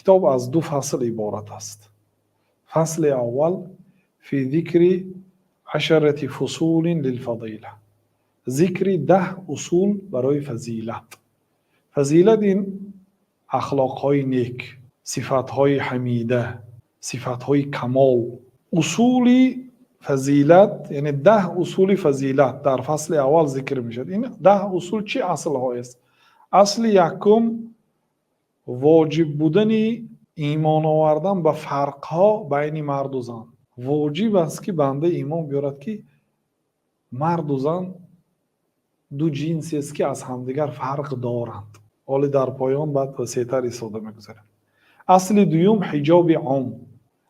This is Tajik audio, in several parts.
Китоб аз ду фасл иборат аст. Фасли аввал: في ذكر 10 فصول للفضيلة, зикри 10 усул барои фазилат. Фазилат ин ахлоқҳои нек, сифатҳои ҳамида, сифатҳои камол. Усули фазилат, яъне 10 усули фазилат дар фасли аввал зикр мешавад. Ин 10 усул чӣ аслҳоест? Асли якум: воҷиб будани имон овардан ба фарқҳо байни марду зан. Воҷиб аст, ки банда имон биёрад, ки марду зан ду ҷинсест, ки аз ҳамдигар фарқ доранд. Ҳоле дар поён баъд васеътар истода мегузарем. Асли дуюм: ҳиҷоби ом.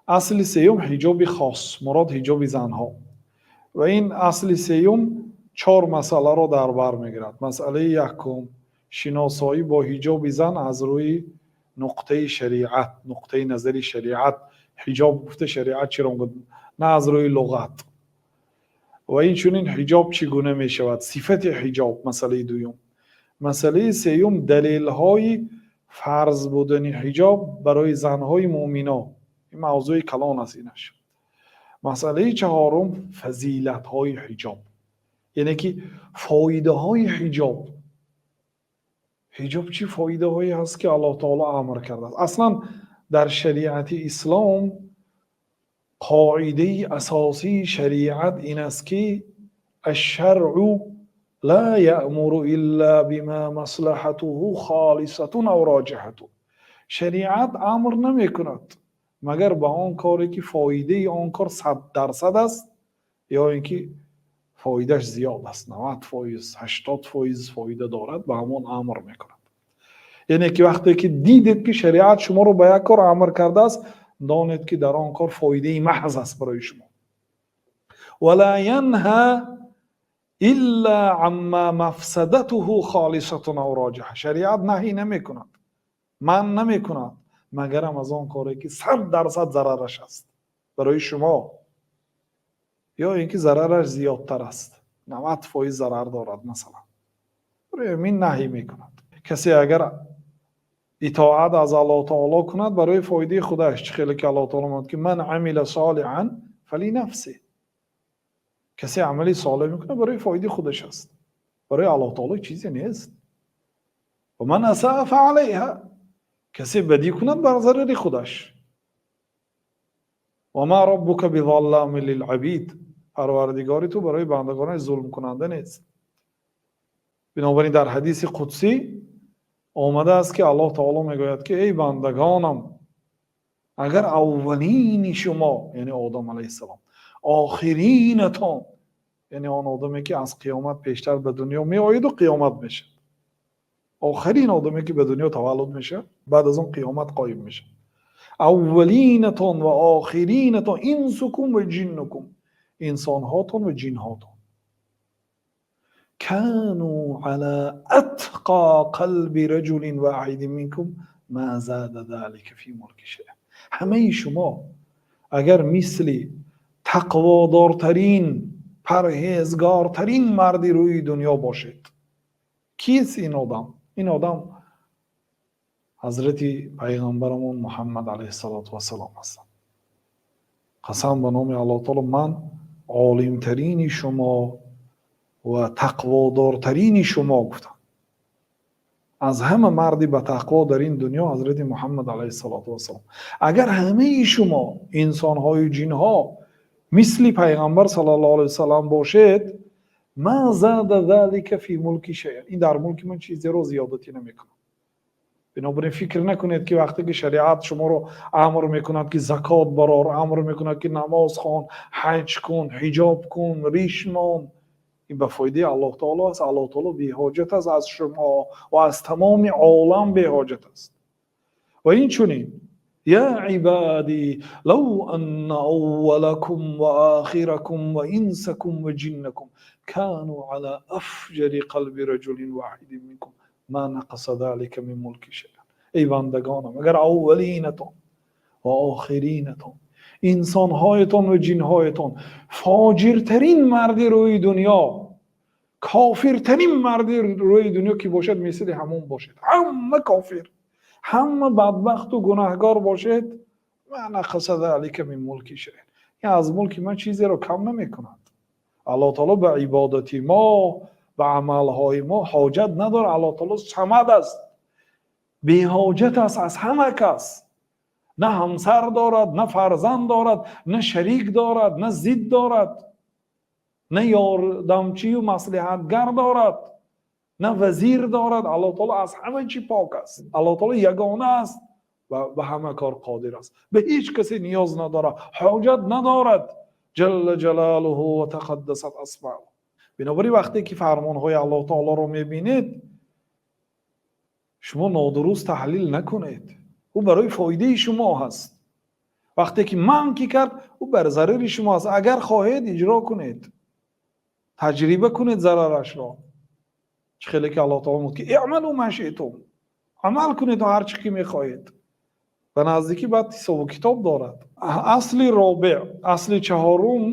Асли сеюм: ҳиҷоби хос, мурод ҳиҷоби занҳо. Ва ин асли сеюм чор масъаларо дар бар мегирад. Масъалаи якум: шиносоӣ бо ҳиҷоби зан аз рӯи нуқтаи шариат, нуқтаи назари шариат. Ҳиҷоб гуфта шариат чиро мегӯяд, на аз рӯи луғат. Ва инчунин ҳиҷоб чӣ гуна мешавад, сифати ҳиҷоб, масъалаи дуюм. Масъалаи сеюм: далелҳои фарз будани ҳиҷоб барои занҳои муъмино. Ин мавзӯи калон аст инаш. Масъалаи чаҳорум: фазилатҳои ҳиҷоб, яъне ки фоидаҳои ҳиҷоб. Ҳиҷоб чӣ фоидаҳое ҳаст, ки Аллоҳ таоло амр кардааст? Аслан дар шариати ислом қоидаи асосии шариат ин аст, ки الشرع لا يأمر إلا بما مصلحته خالصة أو راجحة. Шариат амр намекунад, магар ба он коре, ки фоидаи он кор 100% аст ё ин ки фоидааш зиёд аст, 90%, 80% фоида дорад, ба ҳамон амр мекунад. Яъне ки вақте ки дидед, ки шариат шуморо ба як кор амр кардааст, донед, ки дар он кор фоидаи маҳз аст барои шумо. ولا ينهى إلا عما مفسدته خالصة أو راجحة. Шариат наҳӣ намекунад, манъ намекунад, магарам аз он коре, ки 100% зарараш аст барои шумо ё ин ки зарараш зиёдтар аст, 90% зарар дорад масалан. Барои ҳамин наҳӣ мекунад. Касе агар итоат аз Аллоҳ таоло кунад, барои фоидаи худаш. Чӣ хеле ки Аллоҳ таоло мегӯяд, ки من عمل صالحا فلنفسه. Касе амали солеҳ мекунад, барои фоидаи худаш аст, барои Аллоҳ таоло чизе нест. ومن أساء فعليها. Касе бадӣ кунад, бар зарари худаш. وما ربك بظلام للعبيد. Парвардигори ту барои бандагонаш зулмкунанда нест. Бинобар ин дар ҳадиси қудсӣ омадааст, ки Аллоҳ таоло мегӯяд, ки: «Эй бандагонам, агар аввалини шумо, яъне Одам алайҳиссалом, охиринатон, яъне он одаме, ки аз қиёмат пештар ба дунё меояду қиёмат мешавад, охирин одаме, ки ба дунё таваллуд мешавад, баъд аз он қиёмат қоим мешавад, аввалинатон ва охиринатон, إنسكم وجنكم, инсонҳотон ва ҷинҳотон, كانوا على أتقى قلب رجل واحد منكم ما زاد ذلك في ملكي شيئا. Ҳамаи шумо агар мисли тақводортарин, парҳезгортарин марди рӯи дунё бошед. Кист ин одам? Ин одам ҳазрати пайғамбарамон Муҳаммад алайҳиссалоту вассалом ҳастанд. Қасам ба номи Аллоҳ таоло, ман олимтарини шумо ва тақводортарини шумо гуфтам. Аз ҳама марди ба тақво дар ин дунё ҳазрати Муҳаммад алайҳиссалоту вассалом. Агар ҳамаи шумо инсонҳою ҷинҳо мисли пайғамбар саллаллоҳу алайҳи васалам бошед, ما زاد ذلك في ملكي شيئا, ин дар мулки ман чизеро зиёдатӣ намекунад. Бинобар ин фикр накунед, ки вақте ки шариат шуморо амр мекунад, ки закот барор, амр мекунад, ки намоз хон, ҳаҷ кун, ҳиҷоб кун, риш мон, ин ба фоидаи Аллоҳ таоло аст. Аллоҳ таоло беҳоҷат аст аз шумо ва аз тамоми олам беҳоҷат аст. Ва инчунин: يا عبادي لو أن أولكم وآخركم وإنسكم وجنكم كانوا على أفجر قلب رجل واحد منكم ما نقص ذلك من ملكي شيئا. Эй бандагонам, агар аввалинатон ва охиринатон, инсонҳоятон ва ҷинҳоятон фоҷиртарин марди рӯи дунё, кофиртарин марди рӯи дунё ки бошад, мисли ҳамон бошад, ҳама кофир. Ҳама бадбахту гунаҳгор бошед, ما نقص ذلك من ملكي شيئا, аз мулки ман чизеро кам намекунад. Аллоҳ таоло ба ибодати мо, ба амалҳои мо ҳоҷат надорад. Аллоҳ таоло Самад аст, беҳоҷат аст аз ҳама кас. На ҳамсар дорад, на фарзанд дорад, на шарик дорад, на зид дорад, на ёрдамчию маслиҳатгар дорад, на вазир дорад. Аллоҳ таоло аз ҳама чӣ пок аст. Аллоҳ таоло ягона аст ва ба ҳама кор қодир аст, ба ҳеҷ касе ниёз надорад, ҳоҷат надорад, جل جلاله وتقدست أسماؤه. Бинобар ин, вақте ки фармонҳои Аллоҳ таолоро мебинед, шумо нодуруст таҳлил накунед. Ӯ барои фоидаи шумо ҳаст. Вақте ки манъ ки кард, ӯ бар зарари шумо аст. Агар хоҳед, иҷро кунед, таҷриба кунед зарарашро. Чӣ хеле ки Аллоҳ таоло мегӯяд ки اعملوا ما شئتم, амал кунед ҳар чӣ ки мехоҳед, ба наздикӣ баъд ҳисобу китоб дорад. Асли робеъ, асли чаҳорум: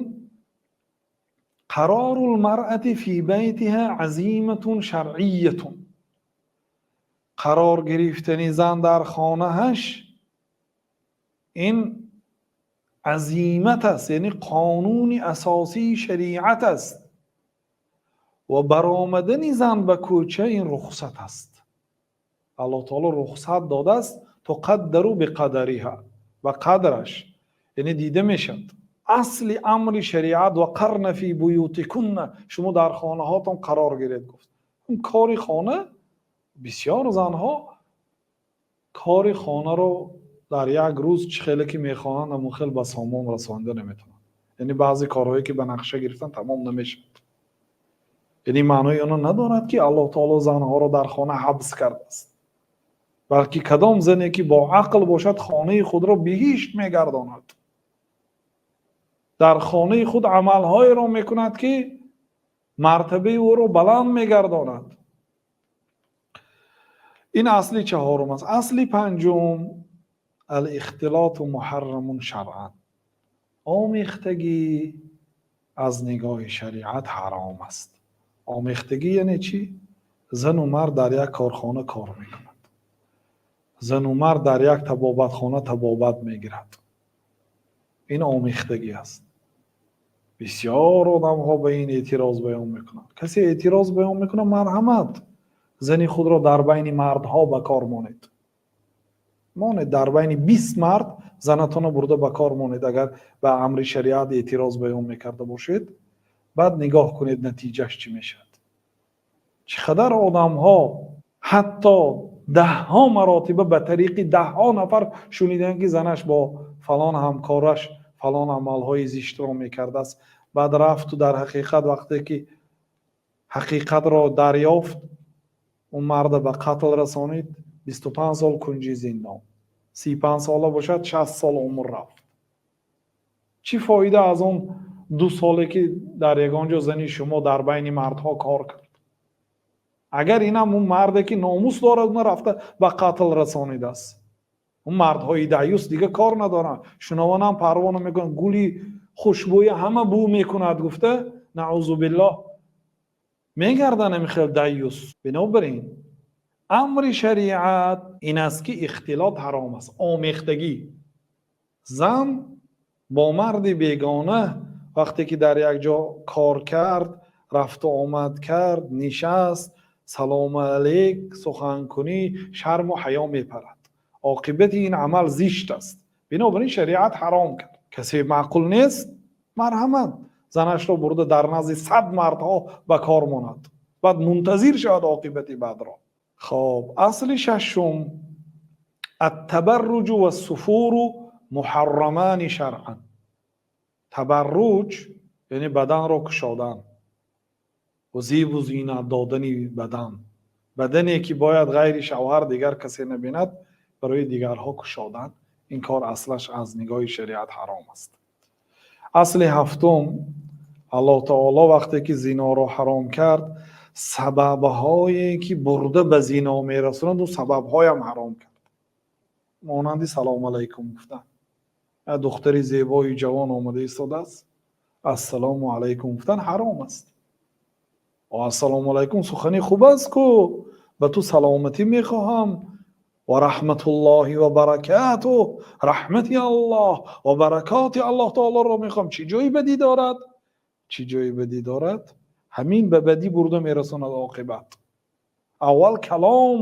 قرار المرأة في بيتها عزيمة شرعية. Қарор гирифтани зан дар хонааш ин азимат аст, яъне қонуни асосии шариат аст, ва баромадани зан ба кӯча ин рухсат аст. Аллоҳ таоло рухсат додааст. تقدر بقدرها, ба қадраш, яъне дида мешавад. Асли амри шариат وقرن في بيوتكن, шумо дар хонаҳотон қарор гиред, гуфт. Кори хона, бисёр занҳо кори хонаро дар як рӯз чӣ хеле ки мехоҳанд, ҳамон хел ба сомон расонида наметавонанд. Яъне баъзе корҳое ки ба нақша гирифтан, тамом намешавад. Яъне маънои оно надорад, ки Аллоҳ таоло занҳоро дар хона ҳабс кардааст, балки кадом зане ки бо ақл бошад, хонаи худро биҳишт мегардонад, дар хонаи худ амалҳоеро мекунад, ки мартабаи ӯро баланд мегардонад. Ин асли чаҳорум аст. Асли панҷум: الاختلاط محرم شرعا. Омехтагӣ аз нигоҳи шариат ҳаром аст. Омехтагӣ яъне чӣ? Зану мард дар як корхона кор мекунад, зану мард дар як табобатхона табобат мегирад. Ин омехтагӣ аст. Бисёр одамҳо ба ин эътироз баён мекунанд. Касе эътироз баён мекунад, марҳамат, зани худро дар байни мардҳо ба кор монед, монед дар байни 20 мард, занатонро бурда ба кор монед. Агар ба амри шариат эътироз баён мекарда бошед, баъд нигоҳ кунед, натиҷаш чӣ мешавад. Чӣ қадар одамҳо, ҳатто даҳҳо маротиба ба тариқи даҳҳо нафар шуниданд, ки занаш бо фалон ҳамкораш фалон амалҳои зиштро мекардааст. Баъд рафту дар ҳақиқат, вақте ки ҳақиқатро дарёфт, он марда ба қатл расонид, 25 сол кунҷи зиндон, 35 сола бошад, 60 сол умр рафт. Чӣ фоида аз он 2 соле, ки дар ягон ҷо зани шумо дар байни мардҳо кор кард, агар инам он марде ки номус дорад, уна рафта ба қатл расонидааст? Он мардҳои даюс дига кор надоранд, шунавонам парво намекунанд, гули хушбӯя ҳама бӯ мекунад гуфта, نعوذ بالله, мегарданд ҳамин хел даюс. Бинобар ин, амри шариат ин аст, ки ихтилот ҳаром аст. Омехтагӣ, зан бо марди бегона вақте ки дар як ҷо кор кард, рафту омад кард, нишаст, салому алейк, суханкунӣ, шарму ҳаё мепарад. Оқибати ин амал зишт аст. Бинобар ин, шариат ҳаром кард. Касе маъқул нест, марҳамат, занашро бурда дар назди 100 мардҳо ба кор монад, баъд мунтазир шавад оқибати баъдро. Хоб, асли шашум: التبرج والسفور محرمان شرعا. Табарруҷ, яъне баданро кушодан, зебу зинат додани бадан, бадане ки бояд ғайри шавҳар дигар касе набинад, барои дигарҳо кушодан, ин кор аслаш аз нигоҳи шариат ҳаром аст. Асли ҳафтум: Аллоҳ таоло вақте ки зиноро ҳаром кард, сабабҳое ки бурда ба зино мерасонанд, ӯ сабабҳоям ҳаром кард. Монанди салому алайкум гуфтан. Духтари зебои ҷавон омада истодааст, ассалому алайкум гуфтан ҳаром аст. Ассалому алайкум сухани хуб аст ку, ба ту саломатӣ мехоҳам. Ва раҳматуллоҳи ва баракатуҳ, раҳмати Аллоҳ ва баракоти Аллоҳ таолоро мехоҳам. Чӣ ҷои бадӣ дорад? Чӣ ҷои бадӣ дорад? Ҳамин ба бадӣ бурда мерасонад оқибат. Аввал калом,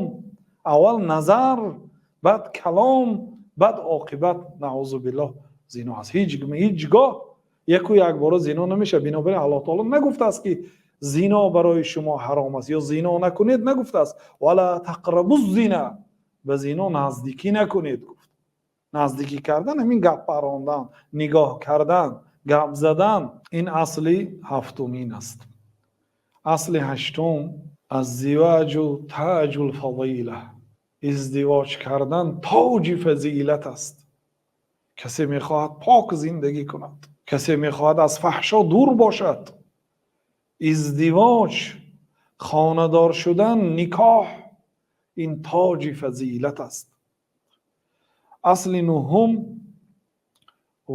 аввал назар, баъд калом, баъд оқибат, наъузу биллоҳ, зино аст. Ҳеҷгоҳ яку якбора зино намешавад. Бинобар ин Аллоҳ таоло нагуфтааст, ки зино барои шумо ҳаром аст ё зино накунед, нагуфтааст. Вала тақрабуз зино, ба зино наздикӣ накунед, гуфт. Наздикӣ кардан ҳамин гап парондан, нигоҳ кардан, гап задан. Ин асли ҳафтумин аст. Асли ҳаштум: аззиваҷу таҷул фазила, издивоҷ кардан тоҷи фазилат аст. Касе мехоҳад пок зиндагӣ кунад, касе мехоҳад аз фаҳшо дур бошад, издивоҷ, хонадор шудан, никоҳ ин тоҷи фазилат аст. Асли нуҳум: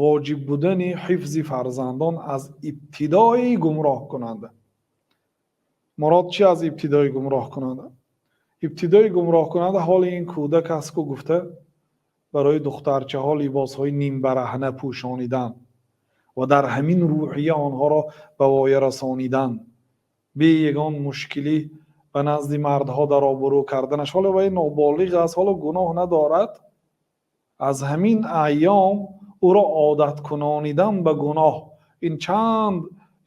воҷиб будани ҳифзи фарзандон аз ибтидои гумроҳкунанда. Мурод чи аз ибтидои гумроҳкунанда? Ибтидои гумроҳкунанда ҳоли ин кӯдак аст ку гуфта барои духтарчаҳо либосҳои нимбараҳна пӯшонидан ва дар ҳамин рӯҳия онҳоро ба воя расонидан, бе ягон мушкилӣ ба назди мардҳо дар обрӯ карданаш. Ҳоло вай ноболиғ аст, ҳоло гуноҳ надорад. Аз ҳамин айём ӯро одаткунонидан ба гуноҳ. Ин чанд,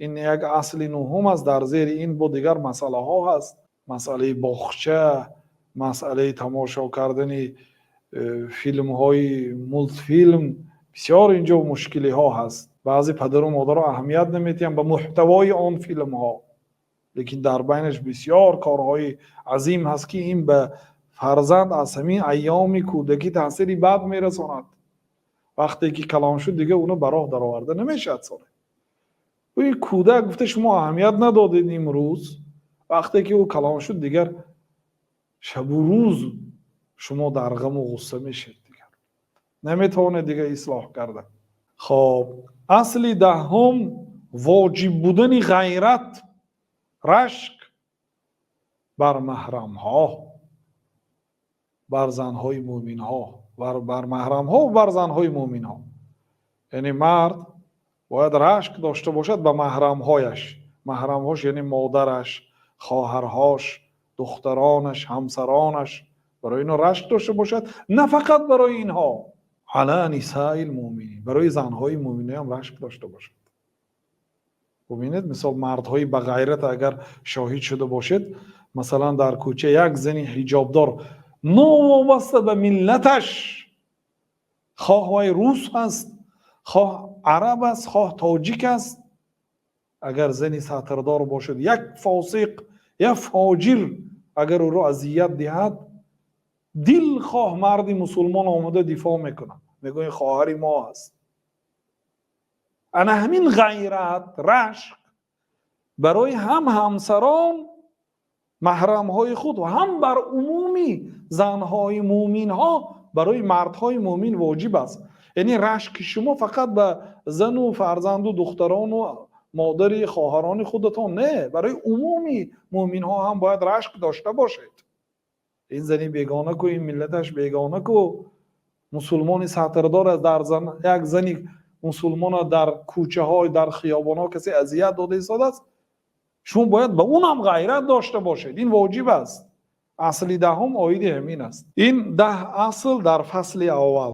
ин як асли нуҳум аст. Дар зери ин бо дигар масъалаҳо ҳаст: масъалаи боғча, масъалаи тамошо кардани филмҳои мултфилм. Бисёр инҷо мушкилиҳо ҳаст. Баъзе падару модаро аҳамият намедиҳанд ба муҳтавои он филмҳо, лекин дар байнаш бисёр корҳои азим ҳаст, ки ин ба фарзанд аз ҳамин айёми кӯдакӣ таъсири бад мерасонад. Вақте ки калон шуд, дигар уно ба роҳ дароварда намешавад. Соле ин кӯдак гуфта шумо аҳамият надодед, имрӯз вақте ки ӯ калон шуд, дигар шабу рӯз шумо дар ғаму ғусса мешед, дигар наметавонед дигар ислоҳ карда. Хоб, асли даҳум: воҷиб будани ғайрат, рашк бар маҳрамҳо, бар занҳои мӯминҳо, бар маҳрамҳо ва бар занҳои мӯминҳо. Яъне мард бояд рашк дошта бошад ба маҳрамҳояш. Маҳрамҳош яъне модараш, хоҳарҳош, духтаронаш, ҳамсаронаш. Барои инҳо рашк дошта бошад. На фақат барои инҳо, ала нисаил мӯминин, барои занҳои мӯминаам рашк дошта бошад. Бубинед, мисол, мардҳои ба ғайрат агар шоҳид шуда бошед, масалан, дар кӯча як зани ҳиҷобдор, новобаста ба миллаташ, хоҳ вай рус аст, хоҳ араб аст, хоҳ тоҷик аст, агар зани сатрдор бошад, як фосиқ, як фоҷир агар ӯро азият диҳад, дилхоҳ марди мусулмон омода дифоъ мекунад, мегӯяд хоҳари мо аст. Ана ҳамин ғайрат, рашк барои ҳам ҳамсарон, маҳрамҳои худ ва ҳам бар умуми занҳои мӯминҳо барои мардҳои мӯмин воҷиб аст. Яъне рашки шумо фақат ба зану фарзанду духтарону модари хоҳарони худатон не, барои умуми мӯминҳо ҳам бояд рашк дошта бошед. Ин зани бегона ку, ин миллаташ бегона ку, мусулмони сатрдор аст. Дар як зани мусулмона дар кӯчаҳо, дар хиёбонҳо касе азият дода истодааст, шумо бояд ба унам ғайрат дошта бошед. Ин воҷиб аст. Асли даҳум оиди ҳамин аст. Ин 10 асл дар фасли аввал.